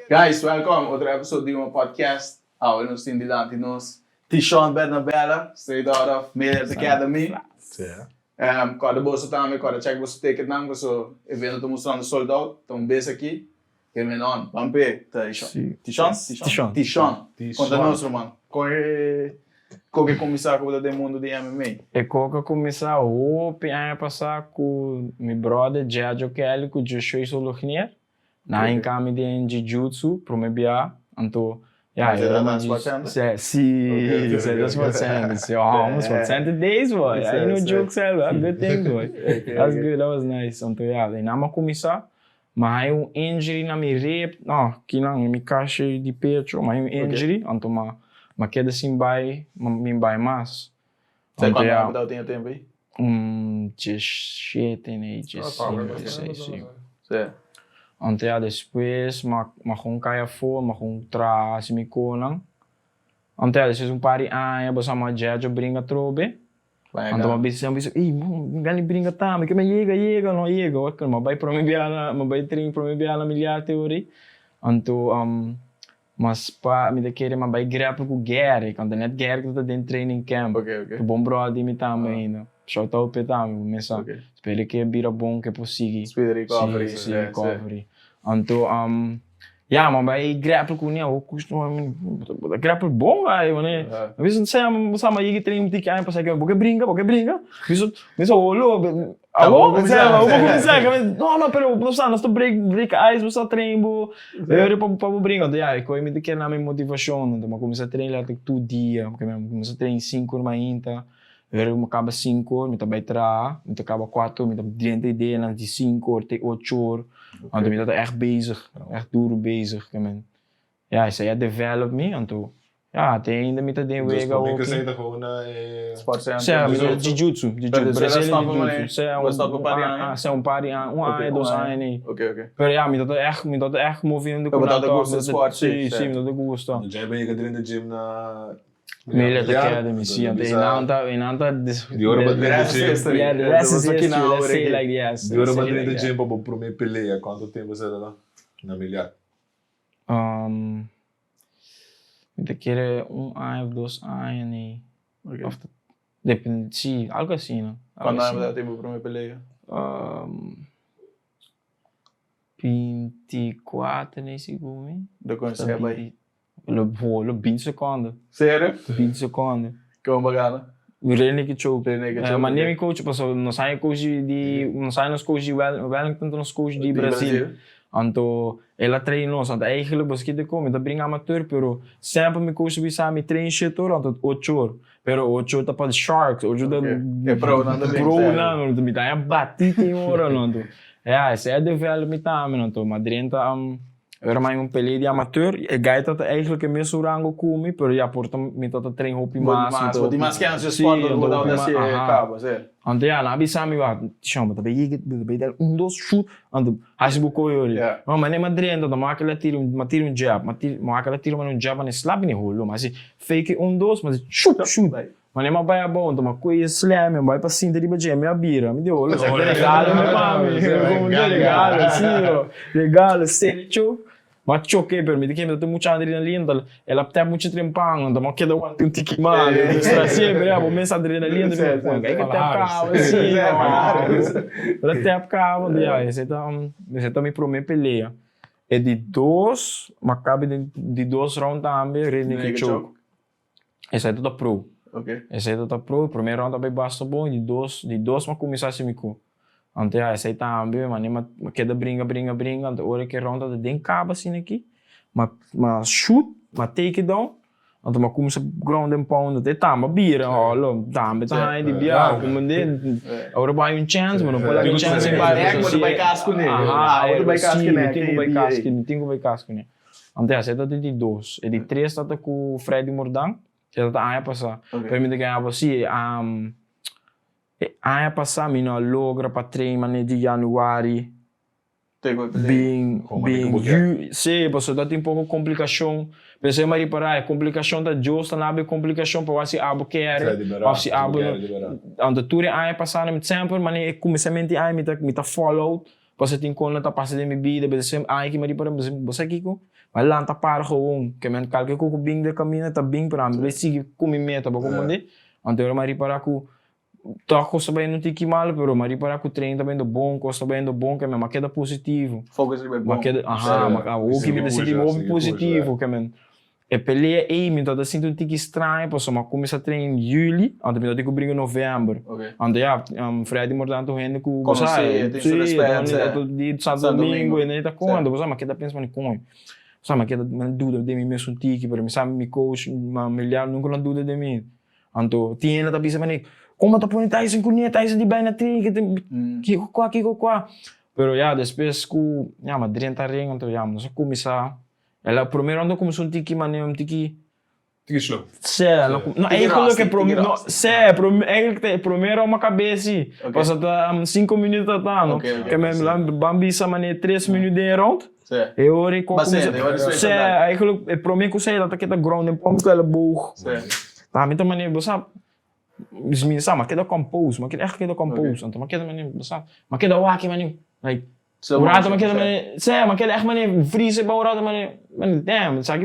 Guys, welcome. Otro episode di un podcast. Awe nos tin dilanti nos Tishon Bernabela, straight out of Millionaires Academy. Corda boso tambe, corda check boso ticketnan, paso evento ta mustrando sold out. Ta un bes aki. Ke men on. Ban p'e Tishon. Tishon? Tishon. Tishon. Konta nos, ruman. Kon e kon ke kuminsá ku bo ta den mundu di MMA? E kon ke kuminsá hopi aña pasá ku mi brother Jejo Kelly ku Joshua Solognier. Nan a hinká mi den jiu-jitsu promé bia, anto ya Esei ta na Sport Center? Si, esei ta Sport Center, si, oh, Sport Center days boy, I no joke sef, that's good things boy, that's good, that was nice, anto ya, einan mi a kuminsá, mi a haña un injury na mi rib, no, kinan, mi kashi di pecho, mi a haña un injury, anto mi a keda sin bai, mi bai mas. Sa kuantu aña bo tabata tin e tempu ei? Un diesshete, nee, diessinco, diesseis, si. Sí. Anto ya despues m'a m'a kon kai afó, m'a kon traha hasi mi konan. Anto ya despues un par di aña bo sa m'a djèdjo bringa atrobe. Anto m'a bisa m'a bisa, ey mi gana di bringa tambe, ke m'a yega yega no yega, m'a bai prome biaha na m'a bai train prome biaha na Miliar Theory. Anto Mas pa mi ta kere ma bai grapple ku Gary, kanta net Gary ku ta den training camp. Ok, ok. Ku bon brother di mi tambe ainda. Shout out p'e tambe, bo mesa. Ok. Spera ke bira bon ke por sigui. Speed recovery. Si, si, recovery. Anto, ya, m'a bai grapple ku ne, awor kustuma mi, bo ta grapple bon ai, mane. Mi bisa, sea, bo sa m'a yega train un tiki aña pasa, bo ke bringa, bo ke bringa? Mi bisa, mi bisa, holo, Awor bo kuminsá, no no pero bo sa nos ta break break ice bo sa train bo e pa pa bo brinca anto ya e koe mi ta kere na mi motivashon anto mi a kuminsá train letterlijk tur dia mi a kuminsá train sinku or mainta ora mi kaba sinku or mi ta bai traha mi ta kaba kuater or mi ta drenta ideanan di sinku or te ocho or anto mi ta echt bezig echt duru bezig. Ya, esei a develop mi, anto ya, te ainda mi ta den Dus wega promé hopi. ku esei ta gewoon na e. Sport center. Sea, mi ta jiu-jitsu, jiu-jitsu, Pero despues a Brazilian stop un jiu-jitsu. Sea, Bo stop un par di un aña? a, sea un par di aña, un Ok, aña, un dos aña. aña nei. Ok, ok. Pero ya, mi ta echt, mi ta echt moviendo Pero ku bo nan ta tòg, gusta mi ta sport, si, si, si. si, mi ta gusta. Djei bo yega drenta gym na. Miliard Academy, si, anto einan ta, einan ta. Di ora bo The drenta rest is gym. history. Yeah, the rest is history, let's say like yes. Di ora bo drenta gym pa bo promé pelea, kuantu tempu esei ta da na Miliard? Mi ta kere un aña of dos aña ni of ta depende si algo asina. Cuando aña bo ta tin bo prome pelea? 24 ni sigur mi. Do con esei a bai? Lo lo 20 secondo. Serio? 20 secondo. Con bo gana? Real Naked Choke. Real Naked Choke. Ma ni mi coach pasobra nos haña coach di nos haña nos coach di Wellington ta nos coach di Brasil. Anto el a train nos. Anto eigenlijk bo skit di kon mi ta bringa amateur pero semper mi coach ta bisa mi train shit or anto ocho or. Pero ocho or ta pa sharks ocho ta E pro nan ta bin. Pro nan mi ta haña bati tin ora no. Anto ya esei a develop mi tambe no. Anto mi a drenta. Ora mi un pelea di amateur, e guy ta eigenlijk e mesun rango ku mi, pero ya por ta mi ta train hopi mas. Mas, bo tin mas kens di sport ku bo tabata hasi e kaba, si. Anto ya, nan a bisa mi wak, Tishon, bo ta bay yega, bo ta bay dal un, dos, shut, anto hasi bo koyo ori. No, ma mi a drenta, anto mi wak el a tira, mi a tira un jab, mi a tira, mi wak el a tira un jab, mi a slap mi holo, mi a hasi fake e un, dos, mi a hasi shup, shut. Mane m'a bai abou, nto m'a koe e slam, m'a bai pa sinta riba dje, mi a bira, mi di, Hola, esaki ta regalo mi pa mi, komo ta regalo, si ho, regalo, seri choke, m'a choke, pero mi ta kere mi ta tin mucha adrenalina, nto el a tèp mucha trempan, nto m'a keda wanta un tiki mas, nto siempre bo mes adrenalina ta bira pon, kai ke tèp kaba, si ho, el a tèp kaba, nto ya, esei ta, esei ta mi prome pelea, e di dos, m'a kabe den di dos round tambe, real naked choke. Esei ta ta pro. Esei ta ta pro. Prome round a bai basta bon, di dos, di dos m'a cuminsa haci mi cu. Anto ya, esei tambe, mane m'a keda bringa, bringa, bringa, anto ora cu e round ta den caba asina aki, m'a m'a shoot, m'a take it down, anto m'a cuminsa ground and pound, anto e tambe a bira, holo, tambe ta haña di bia, comprende? Ora bo haña un chance, bo no por laga e chance bai, pasobra si e, aha, si, bo tin cu bai cas cu, bo tin cu bai cas cune. Anto esei ta di dos. E di tres ta ta ku Freddy Mordan. E ta ta aña pasá. Pero mi ta kere si e aña pasá mi no a logra pa train manera di januari bin bin ju si pasobra ta tin poko komplikashon. P'esei mi a ripará e komplikashon ta Dios ta nabe komplikashon pa wak si abo kere òf si abo no. Anto tur e aña pasá mi semper manera e kuminsamentu di aña mi ta mi ta follow. Pasobra tin kon ta pasa den mi bida, bes esei aña ki mi a ripará, bo sa kiko? Mi a lanta para gewoon, ke men kalke ku ku bin den kaminda ta bin, pero ami ta bai sigui ku mi meta, bo komprendé? Anto ora mi a ripará ku tòg kos ta bayendo un tiki malu, pero mi a ripará ku train ta bayendo bon, kos ta bayendo bon, ke men mi a keda positivo. Focus riba e Mi a bon. keda, aha, mi a awoki mi ta sinti hopi positivo, ke men E pelea ei mi tabata sinti un tiki straño pasobra mi a cuminsa train in juli, anto mi tabata tin cu bringa november. Anto ya, Freddy Mordan ta un hende cu bo sa, Conoci, tin su respet, si, e ta di Santo Domingo, e ta con, anto bo sa, mi a keda pensa mane coño, bo sa, mi a keda duda den mi mes un tiki, pero mi sa mi coach, Miliano nunca lo a duda den mi. Anto tin hende ta bisa mane, como ta pone Tyson cu ne, Tyson di bai na train, kico cua, kico cua. Pero ya, despues cu ya, mi a drenta ring, anto ya, nos a cuminsa. El a prome ronda kuminsá un tiki manera un tiki. Tiki slow. Sè, el a no Tiki eigenlijk rusty, e prome tiki no rusty. sè prome eigenlijk ta e prome ronda kabes si. Ok. Pasobra ta sinku minuut ta ta no. Ok, ok. Ke men lan ban bisa manera tres minuut den e rond. Sè. E ora e kò Ba kuminsá sè, e ora e sè eigenlijk e prome ku sè ta keda ground and pound ku elleboog. Sè. Ta mi ta manera bo sa mi sa mi a keda compose mi a keda echt keda compose anto mi a keda manera bo sa mi a keda wak manera like Un rato mi keda mane, sè, mi keda ègt mane vries pa un rato mane, mane damn, sa ki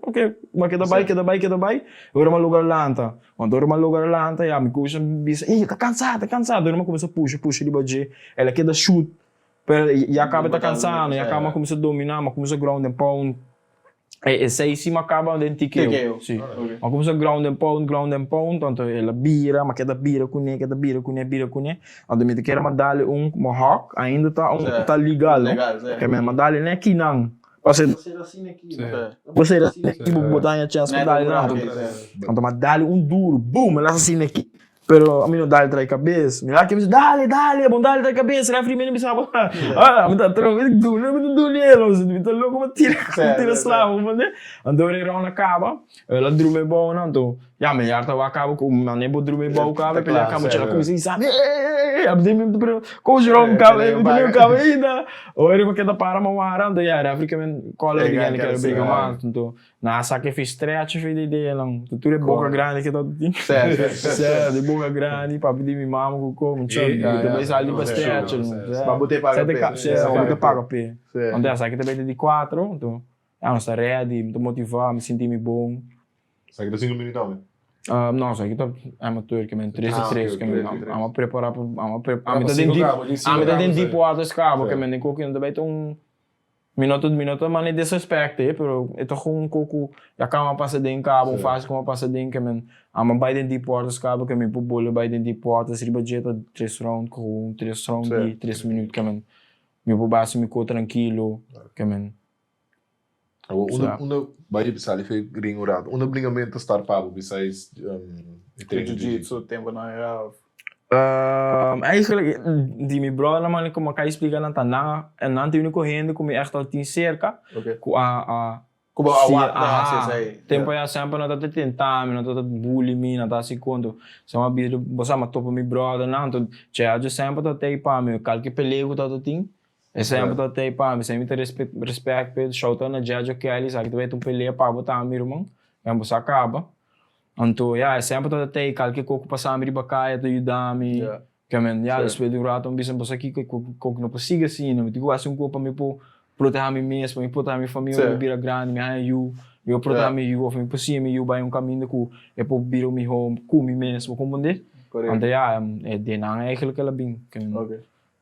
ok, mi keda bai, keda bai, keda bai, ora mi a logra lanta, want ora mi a logra lanta ya mi kuminsha bisa, ey ta kansa, ta kansa, ora mi a kuminsha pusha, pusha riba dje, el a keda shoot, pero ya kaba e ta kansando, ya kaba mi a kuminsha domina, mi a kuminsha ground and pound. E esei si m'a kaba den TKO. TKO. Si. Ok. M'a kuminsá ground and pound, ground and pound, anto el a bira, m'a keda bira kuné, keda bira kuné, bira kuné. Anto mi ta kere m'a dal e un mohawk, ainda ta un, Sí. ta legal, no? Legal, sí. Ke men m'a dal e n'e kinan. Pasobra bo ser asina aki, Sí. bo ser asina aki, bo bo ta haña chèns pa Net dal un nan. rato, Anto, sí. anto m'a dal e un duru, boom, el a hasi asina aki. Pero ami no dal trai cabes. Mi wak bisa, dale, dale, bon dale trai cabes. Referee mene bisa, ah, mi ta tro, mi ta mi ta duna el, mi ta loco pa tira, tira sla, comprende? Anto ora e round a caba, el a drumi abao nan, anto, ya, mi yar ta wak caba cu mane bo drumi abao caba, pelea caba, chela cuminsa bisa, eeeeee, a mi ta como si round caba, mi ta caba ainda. Ora mi keda para mawara, anto ya, referee ke men call el again, kere briga mas, anto. Nan a saka e fi stretch fi di denan. Tu tur e boka grandi ke ta tin. Sè, di boka grandi, papi di mi mama ku komo chon. Ya, Ta ya. bai sali pa Sè, stretch. sè. Pa bo te paga Sè, p'e. Sè, pa bo te paga p'e. Sè. Anto esaki ta bai ta di kuatro, anto ya nos ta ready, mi ta motivá, mi sinti mi bon. Esaki ta sinku minüt tambe? No, esaki ta amateur ke men tres di Ah, tres ok, ke men tres di tres. amo a prepará pa amo a pre ami Pa ta den sinku deep kabo, tin sinku ami ta den kabo, deep sè. waters kabo Sè. ke men den koki no ta bai ta un Mi no ta mi no ta manda disrespect eh, pero e ta gewoon ko ku ya kama pasa den kaba, un fase kama pasa den ke men ama bai den deep waters kaba ke mi por bole bai den deep waters riba dje ta tres round gewoon tres round di tres minuut ke men mi por basa mi ko trankilo ke men. Awor unda unda bai sali fe ring un rato unda bringamento ta start pa bo besides e train Jiu jiu jitsu tempo nan ya of. Eigenlijk di mi brothernan man como a kai splika nan ta nan nan ta e unico hende ku mi echt al tin serka ku a a Ku bo a wak nan hasi esei. Tempo ya semper nan ta ta tenta mi nan ta ta bully mi nan ta hasi konto semper a bisa bo sa mi a topa mi brothernan anto Chedjo semper ta tei pa mi kalke pelea ku ta ta tin e semper ta tei pa mi semper mi ta respect p'e shout out na Chedjo Kelly esaki ta bai ta un pelea pa bo tambe mi ruman bo sa kaba. Anto ya, e semper tabata tei kalke koko pasa mi riba kaya ta yuda mi. Ke men, ya, despues di un rato mi bisa, bo sa kiko, koko no por sigui asina, mi tin ku hasi un kos pa mi por proteha mi mes, pa mi proteha mi famia ora mi bira grandi, mi haña yu, mi por proteha mi yu of mi por siña mi yu bai un kaminda ku e por bira miho ku mi mes, bo komprende? Anto ya, e den nan eigenlijk el a bin. Ke men,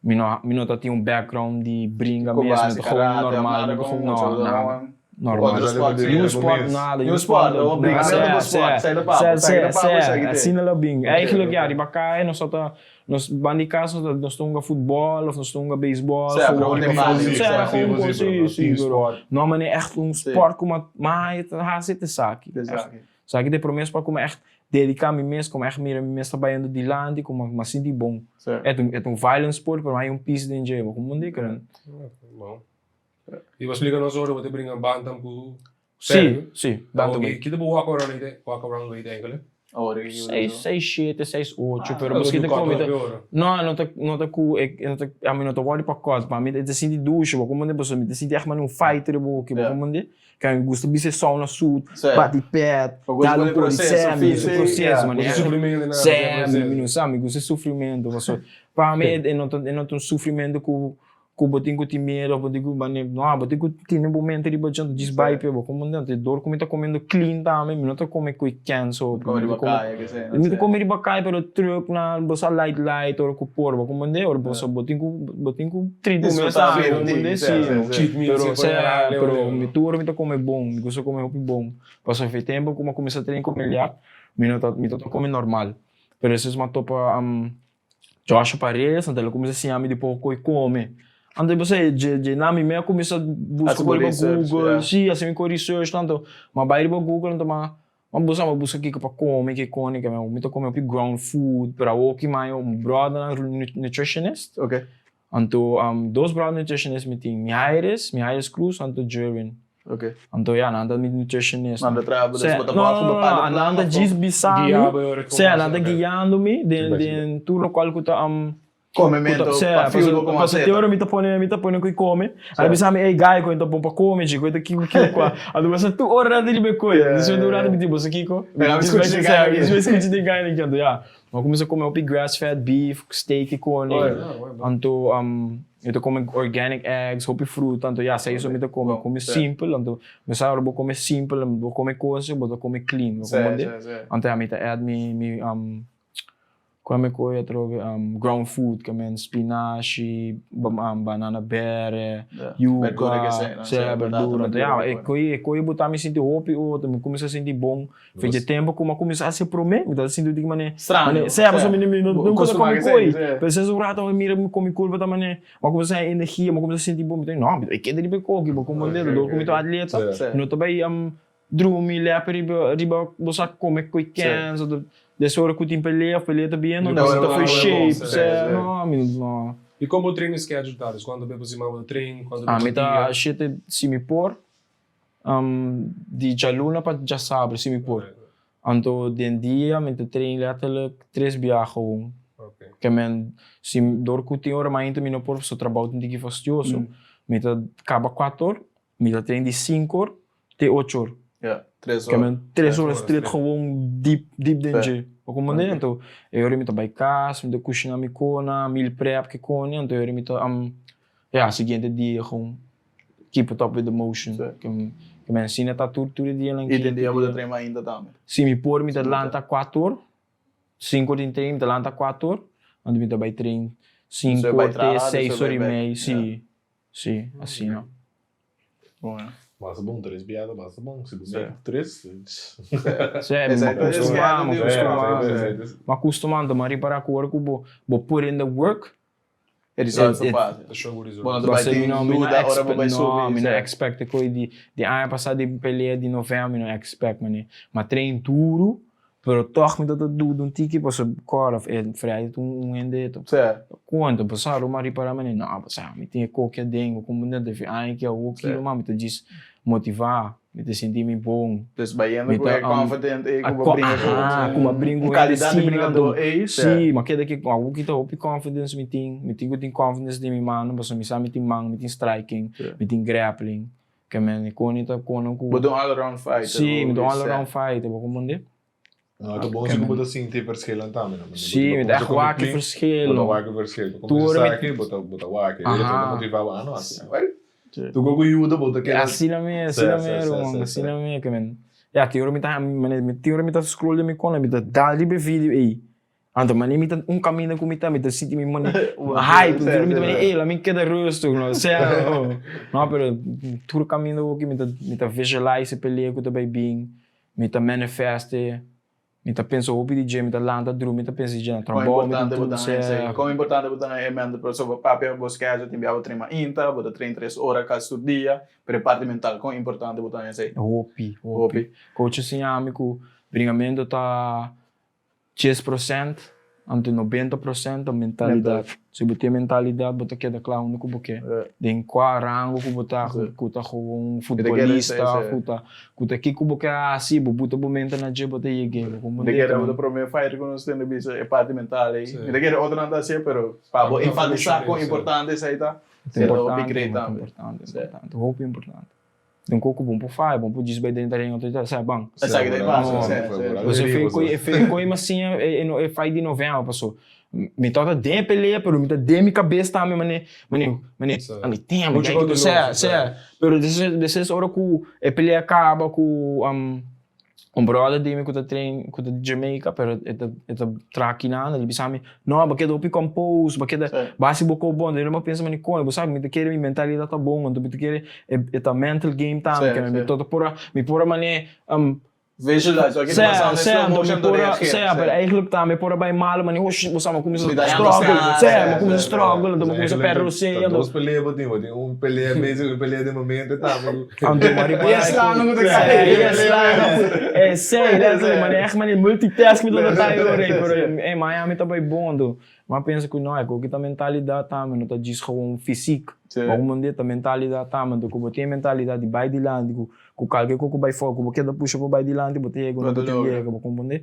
mi no mi no ta tin un background di bringa mes, mi ta gewoon normal, mi ta gewoon no, nada. Normal. Niun sport, nada, niun sport. Sè, sè, sè, asina lo bin. Eigenlijk ya, riba kaya nos ta, nos banda di kas nos ta hunga futbòl of nos ta hunga beisbòl. Sè, pero un base. Sè, gewoon un si, si, pero no manera echt un sport ku m'a hasi ta esaki. Esaki ta e prome sport ku mi echt dedica mi mes, ku mi echt mira mi mes ta bayendo dilanti, ku mi a sinti bon. E ta un violent sport, pero hay un peace den dje, bo comprende? Bon. I bo splika nos ora bo ta bringa bantam ku Si, Sergio. si, bantamweight. Kita bo walk around weight, walk around weight eigenlijk? Seis, seis shete, seis ocho, pero miskien ta komi ta, no, no ta, no ta ku, no ta, ami no ta wòrdu pa kòt, pa mi e ta sinti dushi, bo comprende? Pasobra mi ta sinti ègt manera un fighter bo, bo comprende? Ke mi gusta bisa e sauna suit, bati pèt, dal un kos di sè, mi gusta e proseso, manera. Sè, mi no sa, mi gusta e sufrimentu, pasobra pa mi e no ta, e no ta un sufrimentu ku. ku bo tin ku tin miedu of bo tin ku mane no bo tin ku tene bo mente riba dje anto djis bai p'e bo komo anto dor ku mi ta komiendo clean tambe mi no ta kome ku e kens hopi Kome riba kaya ke esei mi ta kome riba kaya pero truck nan bo sa light light ora ku por bo komo ora bo sa bo tin ku bo tin ku treat bo mes tambe bo komo si pero sea pero mi tur ora mi ta kome bon mi gusta kome hopi bon pasobra e tempo ku mi a kuminsa train ku Meliak mi no ta mi ta kome normal pero despues mi a topa Joshua Paredes, anto el a kuminsá siña mi di poko koi kome. Anto bo sa, dje dje na mi me a kuminsá buska Hasi bo riba research, Google, ya. si, hasi mi koi research tanto. Mi a bai riba Google anto mi a mi a buska mi a buska kiko pa kome, ke kone, ke mi ta kome hopi ground food, pero awoki mi a un bròdernan nutritionist. Ok. Anto dos bròder nutritionist mi tin, Mihaires, Mihaires Cruz anto Jerwin. Ok. Anto ya, nan ta mi nutritionist. Nan ta traha bo, Sea, bo ta no, baha no, bo no, paga no, nan ta plan of djis kon? bisa mi, Guia bo e ora ku sea, nan ta ok. guiando mi den Bai, den tur lokual ku ta ku Komemento ta, sea, pa fuel bo paso komo paso te atleta. ora mi ta pone mi ta pone ku e kome, nan ta Sea. bisa mi, ey guy ku e ta bon pa kome, chi, ku e ta kiko kiko kua. Anto bo sa tur ora nan ta riba e koi. Yeah, Despues di un yeah, rato yeah. mi di, bo sa kiko? Mi Mira, mi djis bai skucha di sea, guy mi djis aki. bai skucha di guy aki. Anto ya, mi a kuminsá kome hopi grass fed beef, steak i kone. Anto mi ta kome organic eggs, hopi fruta, anto ya, esei so mi ta kome, kome simpel, anto mi sa ora bo kome simpel, bo kome kos, bo ta kome clean, bo komprende? Anto ya mi ta add mi mi kua mi kohe atrobe ground food, ke men spinashi, banana bere, yuka, sea berdura, anto ya e koe e koe bo ta mi sinti hopi otro, mi kuminsa sinti bon. Fecha tempo ku mi a kuminsá hasi promé, mi tabata sinti di ki manera, Straño, manera, sea, pasobra sea. mi mi no Bo nunka ta kostumá kome ke esei, koi. sea. Pero esei un rato mi mira mi ku mi kurpa ta manera, mi a kuminsá haña energia, mi a kuminsá sinti bon, mi ta di no, mi keda riba e koki, bo komprendé? Ok, Dor ku mi ok, ta atleta, sea. mi no ta bai drumi lepe riba riba bo sa kome koi Sea. kens, òf des ora ku tin pelea, pelea ta biendo, Mi no ta ta bai fo'i bon, shape, sea, sea, sea. no, mi no. I kon bo training schedule ta? Dus kuantu bes bo siman bo ta train, kuantu bes Ami bo ta dia? shete si mi por. Di djaluna pa djasabra si mi por. Anto den dia mi ta train letterlijk tres biaha gewoon. Ke men si dor ku tin ora mainta mi no por pasobra trabou tin tiki fastioso, mi ta kaba kuater or, mi ta train di sinku or te ocho or. Ke men tres ora straight gewoon diep diep den dje. Bo komprende? Anto e ora mi ta bai kas, mi ta kushina mi kona, meal prep ke koni, anto e ora mi ta ya siguiente dia gewoon keep it up with the motion. Ke men asina ta tur tur e dianan I den dia bo ta train mainta tambe? Si mi por mi ta lanta kuater or, sinku or tin train mi ta lanta kuater or, anto mi ta bai train sinku or te seis or i mei, si, si, asina. Basta bon, tres biaha ta basta bon, si bo mete tres. Si, mi akustuma, mi akustuma, mi akustuma, anto mi a ripara ku ora ku bo put in the work, E results ta fácil. Ta show bo results. Bo no ta bai tin duda ora bo bai subi. No, mi no expect e koi di di aña pasá di pelea di november mi no expect mane. Mi a train duru pero tòg mi ta ta duda un tiki pasobra kòrda e Freddy ta un hende ta konta pasá mi a ripará mane no pasá mi tin e koki aden bo komprende ta fi aña ki awor kilo mas mi ta djis motivá. Mi ta sinti mi bon. Dus bayendo ku e confident ei ku bo bringa ku Aha, ku bo bringa un kalidat di bringadó ei. Si, ma keda ki awor ki ta hopi confidence mi tin. Mi tin ku tin confidence den mi mannan pasobra mi sa mi tin man, mi tin striking, mi tin grappling. Ke men e koni ta kono ku. Bo ta un all around fighter. Si, mi ta un all around fighter, bo komprende? No, ta bon si ku bo ta sinti e verschilnan tambe, no? Si, mi ta echt wak e verschil. Bo ta wak e verschil. Bo kuminsa sa aki, bo ta bo ta wak. E ta motiva bo, ah no, asina bai. Tu ku yuda bo ta keda. Asina mi, asina mi ruman, asina mi ke men. Ya, tin ora mi ta, tin ora mi ta scroll den mi kona, mi ta dal riba e video ei. Anto mane mi ta un kaminda ku mi ta, mi ta sinti mi mane hype, mi ta mane, ey, laat mi keda rustig, no, sea, no, pero tur kaminda ku mi ta, mi ta visualize e pelea ku ta bai bin. Mi ta manifeste, mi ta pensa hopi di dje, mi ta lanta drumi, mi ta pensa di dje na trabou, mi ta tur sè. Kon importante bo ta e mente pasobra bo papia bo schedule tin bia bo train mainta, bo ta train tres ora kasi tur dia, pero e parti mental kon importante bo ta esei? Hopi, hopi. Coach a siña mi ku bringamento ta 10% anto 90% ta mentalidad. Si bo tin e mentalidad bo ta keda kla unda ku bo ke. Den kua rango ku bo ta, ku ta gewoon futbolista, ku ta ku ta kiko bo ke hasi, bo buta bo mente na dje bo ta yeg'é. Bo Mi ta kere bo ta prome fighter ku nos tende bisa e parti mental ei. Mi ta kere otronan ta hasié pero pa bo enfatisá kon importante esei ta, Ta ta hopi great tambe. Importante, importante, hopi importante. Den koko bon por faya, bon por djis bai den tereno otro sa ban. Esaki ta e paso, sè, sè. Pues e fe koi, e fe koi mas siña e e fight di november paso. Mi tabata den e pelea pero mi ta den mi kabes tambe mane mane mane ami damn Mucho kouteloso, sea sí. sea pero despues despues ora ku e pelea kaba ku un brother di mi ku ta train ku ta di Jamaica pero e ta e ta traha kinan el bisa mi no bo keda hopi compose bo keda bo hasi bo kos bon mi a pensa mane koño bo sa mi ta kere mi mentalidad ta bon anto mi ta kere e ta mental game tambe ke mi ta por a mi por a mane Visualize, so aki ta pasando in slow motion door reageer. Sea, pero eigenlijk tambe por a bai malo, mane, oh shit, bo sa, mi a cuminsa struggle, sea, mi a cuminsa struggle, anto mi a cuminsa perde rosea, Ta dos pelea bo tin, bo tin un pelea bezig, un pelea den momento tambe. Anto mi a ripara E sla no ku ta kai. E sla no ku, esei, letterlijk, mane, echt mane multitask mi ta ta ora ei, pero ey, Miami ta bai bon, anto mi a pensa ku no, e koki ta mentalidad tambe, no ta djis gewoon fysiek, ma como ta mentalidad tambe, anto ku bo tin e mentalidad di bai dilanti ku Ku kalke ku ku bai for ku bo keda pusha pa bai dilanti bo ta yega unda bo tin yega, bo komprende?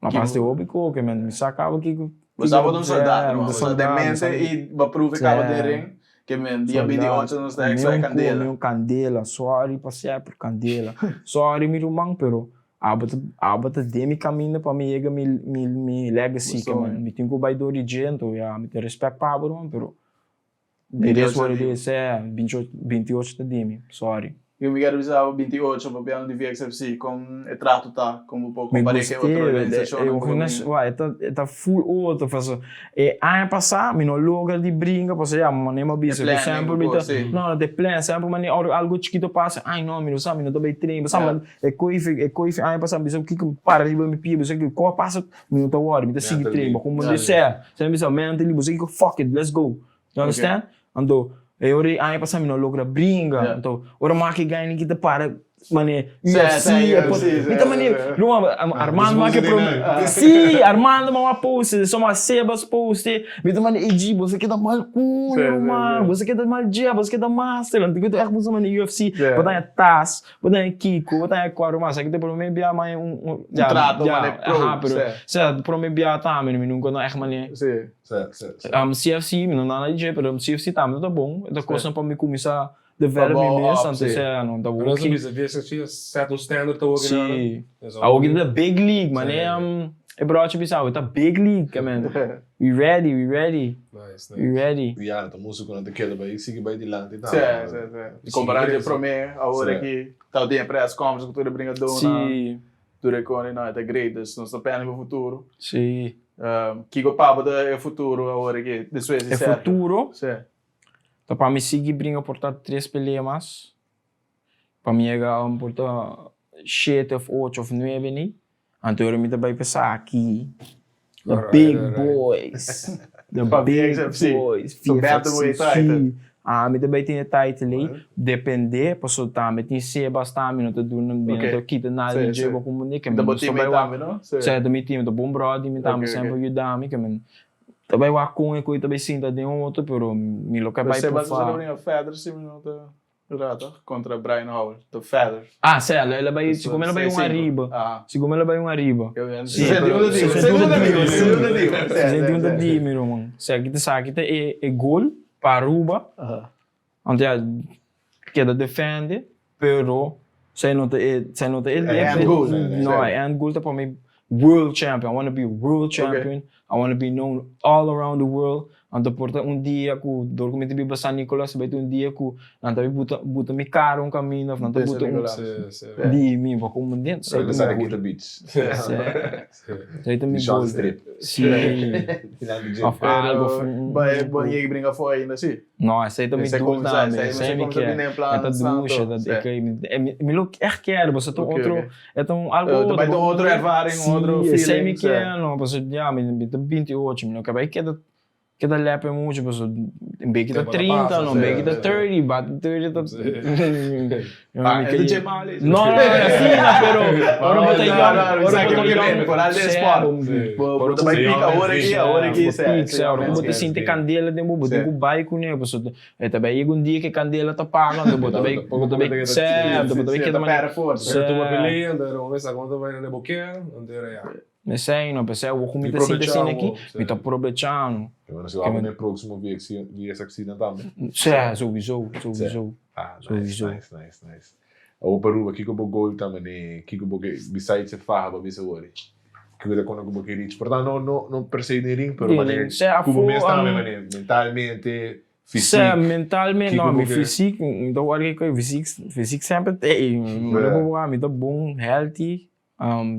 Ma pas di hopi koke men, mi sa kaba kiko. Bo sa bo ta un soldado, no? Bo sa den mente i bo prove kaba den ring ke men dia 28 nos ta extra e kandela. Mi un kandela, sorry pa semper kandela. Sorry mi ruman pero abo ta abo ta den mi kaminda pa mi yega mi mi legacy ke men mi tin ku bai dor di dje anto ya mi tin respect pa abo ruman pero It is what it is, eh, 28 ta di mi, sorry. Yo mi kere bisa bo 28 papiando di VXFC, kon e trato ta, kon bo por kompar'é ku e otro organisashonnan ku bo bringa? Wak, e ta, e ta full otro, pasobra e aña pasá mi no logra di bringa pasobra ya, manera mi a bisa ku semper mi ta, no, no ta e plan, semper manera ora algo chikito pasa, ay no, mi no sa, mi no ta bai train, bo sa, e koe, e koe aña pasá mi bisa kiko para riba mi pia, mi bisa kiko a pasa, Mi no ta worry, mi ta sigui train, bo como di sea. Sa mi bisa mentally, bo sa kiko, fuck it, let's go. You understand? Anto, e ora e aña pasa mi no logra bringa. Anto, ora maki gani ki ta para mane UFC, mi ta mane, no, Armando maki prome, si, Armando mama post, soma Sebas post, mi ta mane, ey bo sa keda mal cuño, man, bo sa keda mal dje, bo sa keda master, anto ki ta echt bo mane UFC, bo ta tas. Bo ta haña kiko, bo ta haña kua ruman. Sa ki ta prome bia mane un Un trato mane pro. Aha, pero sa prome bia tambe mi nunka no echt mane. Si. CFC, mi no nada di dje, pero CFC tambe ta bon. E ta kosnan pa mi kuminsá develop mi mes, anto sea no ta Pero nos a woki. bisa VSFC a set un standard ta woki nada. Si. Awoki ta big league, mane e brochi bisa awe ta big league, ke men. We ready, we ready. Nice, nice. We ready. Ya, ta musiconan ta keda bai sigui bai dilanti tambe. Sí, sí, sí. Compará di e promé, awor aki tabatin e press conference ku tur e bringadónan, tur e kos, no, e ta great. Dus nos ta pende pa futuro. Sí. Kiko pa bo ta e futuro awor aki despues di E Sergio? futuro? Sí. Ta pa mi sigui bringa por ta tres pelea mas, pa mi yega por ta shete of ocho of nuebe ni. Anto ora mi ta bai p'e aki, the big boys, the big boys, VFC, si, ami ta bai tin e title ei, depende, pasobra tambe tin Sebas tambe, no ta duna, mi no ta kita nada di dje bo komo ke mi no ta bai wak, sè ta mi team, ta bon bròder mi tambe semper yuda mi, ke mi ta bai wak kon e koe ta bai sinta den otro, pero mi lo ke bai Sebas por fa. Rata kontra Brian Howell, The Feather. Ah, sè, el a bai, sigun el a bai un ariba, sigun el a bai un ariba. Si, 61 ta di, 61 ta di, 61 ta di. 61 ta di, mi ruman. Sè, ki ta sa, ki ta e e gol pa Aruba, anto ya keda defende, pero sè no ta e, sè no ta e End goal. No, e end goal ta pa mi world champion, I wanna be world champion, I wanna be known all around the world, Anto por ta un dia ku dor ku mi ta biba San Nicolas ta bai ta un dia ku nan ta buta buta mi kara un kaminda of nan ta buta un di mi pa komo den Sa ta mi goal. Sa ta mi goal. Si of algo. Bo yega bringa afo ainda si? No esei ta mi doel tambe esei mi kier e ta dushi e mi lo echt kier pasobra ta otro e ta un algo otro. Ta bai ta un otro ervaring un otro feeling. Si esei mi kier no pasobra ya mi ta 28 mi no ke bai keda keda lepe mucho pasobra un beki ta 30 no un beki ta 30 bat 30 ta Ah, e ta dje mal no no no asina pero ora bo ta yong ora bo ta yong Foral den sport bo ta bai pik awor aki awor aki pik sa ora ku bo ta sinti kandela den bo bo tin ku bai kuné pasobra e ta bai yega un dia ku e kandela ta paga anto bo ta bai bo ta bai sè anto bo ta bai keda manera Pero tuma pelea anto era un mesa ku bo ta bai na boke anto era ya. Esei no, p'esei awor ku mi ta sinti asina aki, mi ta probechando. E bueno, si wak na e próximo VXC nan tambe. Sè, souwiso, souwiso. Ah, nice, nice, nice, nice. Awor pa Aruba, kiko bo goal ta manera, kiko bo ke, besides e faha bo a bisa awor? Ku ta kono ku bo ke reach. Por ta no no no per se den ring, pero Den manera ring. Sea ku bo afó, mes tambe manera mentalmente, Sea fysiek. mentalmente, Kiko no, bo mi ke. fysiek, mi ta wòrdu kiko fysiek, fysiek semper ta ei. Mi bo wak mi ta bon, healthy.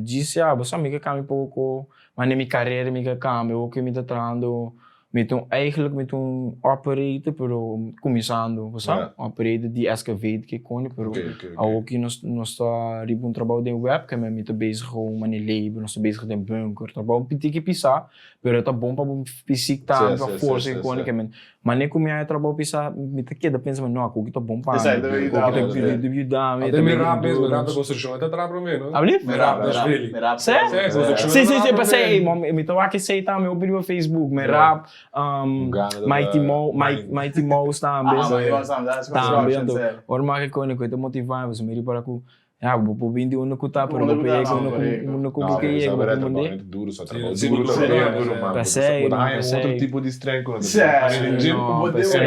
Djis ya, bo sa mi ke kambia poko, manera mi karera mi ke kambia, oke mi ta trahando, mi ta un eigenlijk mi ta un operator pero kuminsando, bo sa, operator di excavator ke koni pero awoki nos nos ta riba un trabou den web ke mi ta bezig ku manera labor, nos ta bezig den bunker, trabou un tiki pisa pero ta bon pa bo fysiek tambe pa forsa ke koni ke men Manera ku mi haña trabou pisa, mi ta keda pensa, no, akoki ta bon pa mi, Esei ta akoki ta yuda mi. Ate mi rap mes, mi rap ta konstrukshon, e ta traha promé, no? Ablief? Mi rap Nashville. Se? Si, si, si, pasei, mi ta wak esei tambe hopi riba Facebook, mi rap, Mighty Mo, Mighty Mouse tambe. Tambe, anto, ora mi wak e kos, e ta motiva mi, pasobra mi ripara ku Ya, bo por bini di unda ku ta, pero bo por yega unda ku unda ku bo ke yega, bo por mande. Duro sa trabou, duro ta bien duro man. P'esei, Bo ta man, haña un otro p'esei. tipo di strength ku no ta Sí, tin. No, p'esei.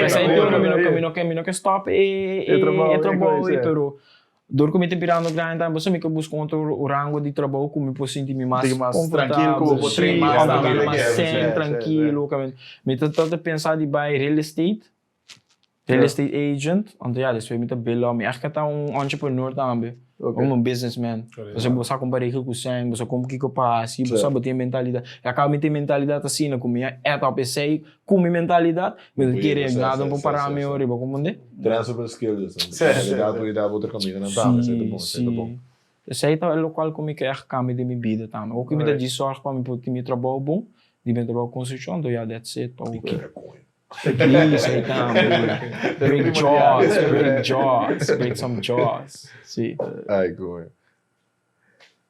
P'esei te ora mi no ke, mi no ke, mi no ke stop e e e trabou ei, pero dor ku mi ta birando grandi tambe, pasobra mi ke buska un otro rango di trabou ku mi por sinti mi mas komfortabel, sí, mas zen, trankilo, mi ta trata pensa di bai real estate. Real estate agent, anto ya despues mi ta build up, mi echt ke ta un entrepreneur tambe, como un businessman. Pasobra bo sa kon pa regla ku sèn, bo sa kon kiko pa hasi, bo sa bo tin e mentalidat. Ya kaba mi tin e mentalidat asina ku mi a add up esei ku mi mentalidat, mi ta kere nada no por para mi ora riba, komprende? Transferable skills, mentalidad por yuda bo otro kamindanan tambe, esei ta bon, esei ta bon. Esei ta lokual ku mi ke echt kambia den mi bida tambe. Oki mi ta djis sòrg pa mi por tin mi trabou bon, di mi trabou konstrukshon, anto ya that's it pa oki. Please, ahí tambe. Break jaws, break jaws, break some jaws. Sí. Ay, coño.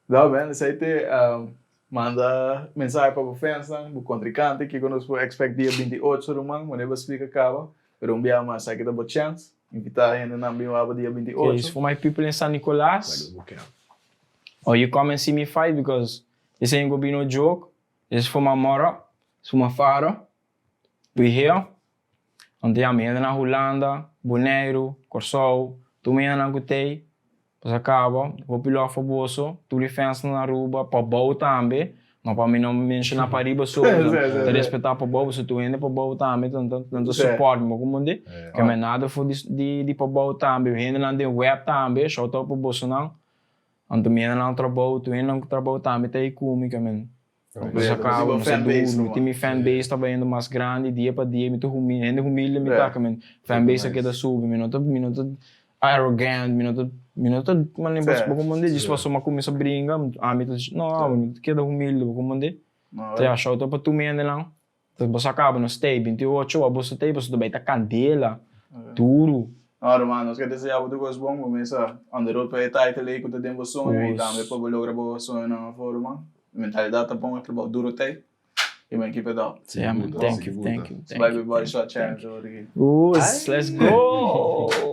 No, man, esei te manda mensahe pa bo fansnan, bo kontrinkante, kiko nos por expect dia 28, ruman, wanneer bo splika kaba, pero un bia mas, esaki ta bo chance, invita hendenan bin wak bo dia 28. Okay, so for my people in San Nicolas, or you come and see me fight because this ain't gonna be no joke, this is for my mother, this is for my father, We here, anto ya mi hende na Hulanda, Boneiru, Kòrsou, tur mi hendenan ku t'ei, pasa kaba, hopi lòf pa boso, tur e fans na Aruba, Pabou tambe, no pa mi no menshoná pariba so, ta respetá Pabou, pasobra tur hende Pabou tambe nan ta support mi, bo komprendé? Ke mi nada for di Pabou tambe, hendenan den web tambe, shout out pa bosonan, anto mi hendenan trabou, tur hendenan ku trabou tambe ta ei ku mi, ke mi Nos a caba, nos a duru, mi tin mi fan base ta bayendo mas grandi dia pa dia, mi ta humilde, hende humilde mi ta, mi fan base a keda subi, mi no ta, mi no ta arrogant, mi no ta, mi no ta manera bo comprende, djis pasobra mi a cuminsa bringa, ami ta, no, mi ta keda humilde, bo comprende? Ta ya shout out pa tur mi hendenan, bo sa caba nos stay 28, abo sa tey pasobra ta bay ta candela, duru. No ruman, nos ke desea bo tur kos bon, bo mesa on the road pa e title ey ku ta den bo soño y tambe pa bo logra bo soñonan afo ruman. Mentalidad ta bon, e trabou duro t'ey y mi ekipo ta op. Yeah man, thank you, thank you, thank Bai you. Big Body Shot Challenge awor aki. Oos, let's go!